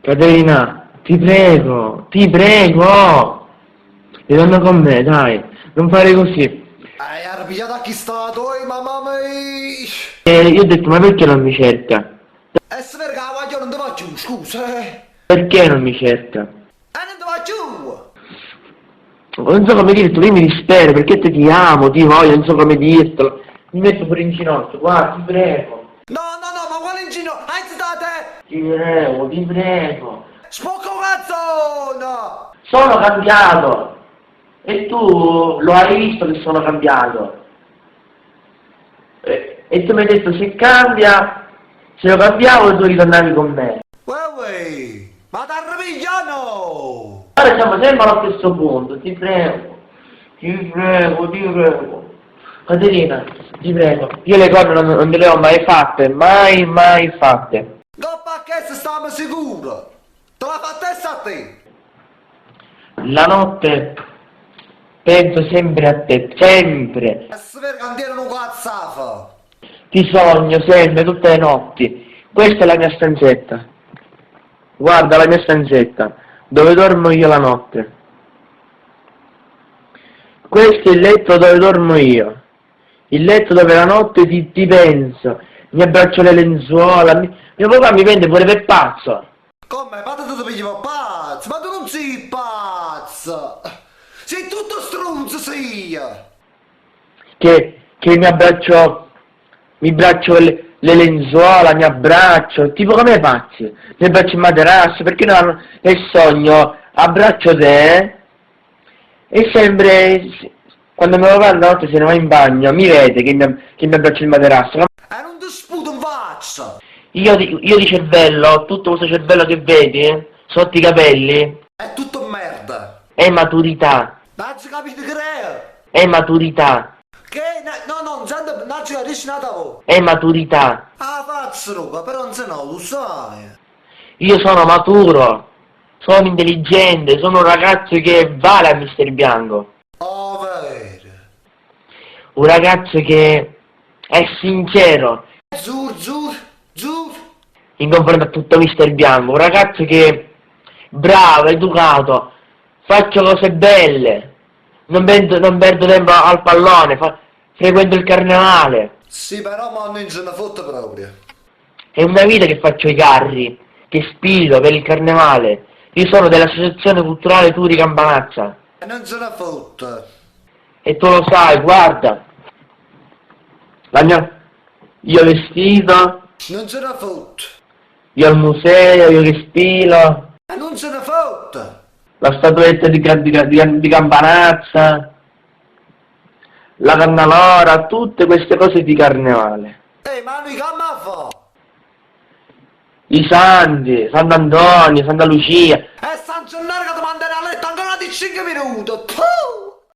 Caterina, ti prego, ti prego! Ritorna con me, dai, non fare così. Hai arrabbiato a chi sta oi mamma mia! E io ho detto, ma perché non mi cerca? E se perché la voglio non ti va giù, scusa, eh! Perché non mi cerca? E non ti va giù! Non so come dirtelo, io mi dispero perché te ti amo, ti voglio, non so come dirtelo. Mi metto pure in ginocchio, guarda, ti prego. No, no, no, ma quale in ginocchio? Alzate! Ti prego, ti prego. Spocca un cazzone! Sono cambiato. E tu lo hai visto che sono cambiato. E, e tu mi hai detto se cambia, se lo cambiavo tu ritornavi con me. Uè, uè, ma t'arripigliano! Ora siamo sempre allo stesso punto, ti prego, ti prego, ti prego. Caterina, ti prego, io le corna non, non te le ho mai fatte, mai, mai fatte. Dopo che se stiamo sicuro! Te la fa testa a te! La notte penso sempre a te, sempre. E se perché non tiene un cazzafa! Ti sogno sempre, tutte le notti. Questa è la mia stanzetta. Guarda la mia stanzetta, dove dormo io la notte. Questo è il letto dove dormo io. Il letto dove la notte ti, ti penso. Mi abbraccio le lenzuola. Mi, mio papà mi prende pure per pazzo. Come? Ma tu ti pigli per pazzo? Ma tu non sei pazzo! Sei tutto stronzo, sei! Che, che mi abbraccio, mi braccio le, le lenzuola, mi abbraccio, tipo come pazzi. Mi abbraccio il materasso, perché no, nel sogno abbraccio te e sempre, quando mio papà la notte se ne va in bagno, mi vede che mi, che mi abbraccio il materasso. E non ti sputo in faccia! Io di, io di cervello, tutto questo cervello che vedi, sotto i capelli, È tutto merda! è maturità, Non ci capito che è? è maturità, Che? No, no, non c'è non ci capisci nada voi! è maturità. Ah, faccio roba, però non se no, lo sai! Io sono maturo, sono intelligente, sono un ragazzo che vale a Mister Bianco. Oh, vero! Un ragazzo che è sincero Zur, zur, zur! in confronto a tutto Mister Bianco, un ragazzo che è bravo, educato, faccio cose belle, non perdo, non perdo tempo al pallone, fa- frequento il carnevale. Sì, però ma non ce ne fotte proprio. È una vita che faccio i carri, che spilo per il carnevale. Io sono dell'associazione culturale Turi Campanazza. E non ce ne fotte. E tu lo sai, guarda. La mia... Io vestito, Non ce ne fotte. io al museo, io che spilo, E non ce ne fotte. la statuetta di, di, di, di Campanazza, la cannalora, tutte queste cose di carnevale. Ehi, ma noi che ma fa? I santi, Sant'Antonio, Santa Lucia. E San Gennaro che ti manderà a letto ancora di 5 minuti. Puh!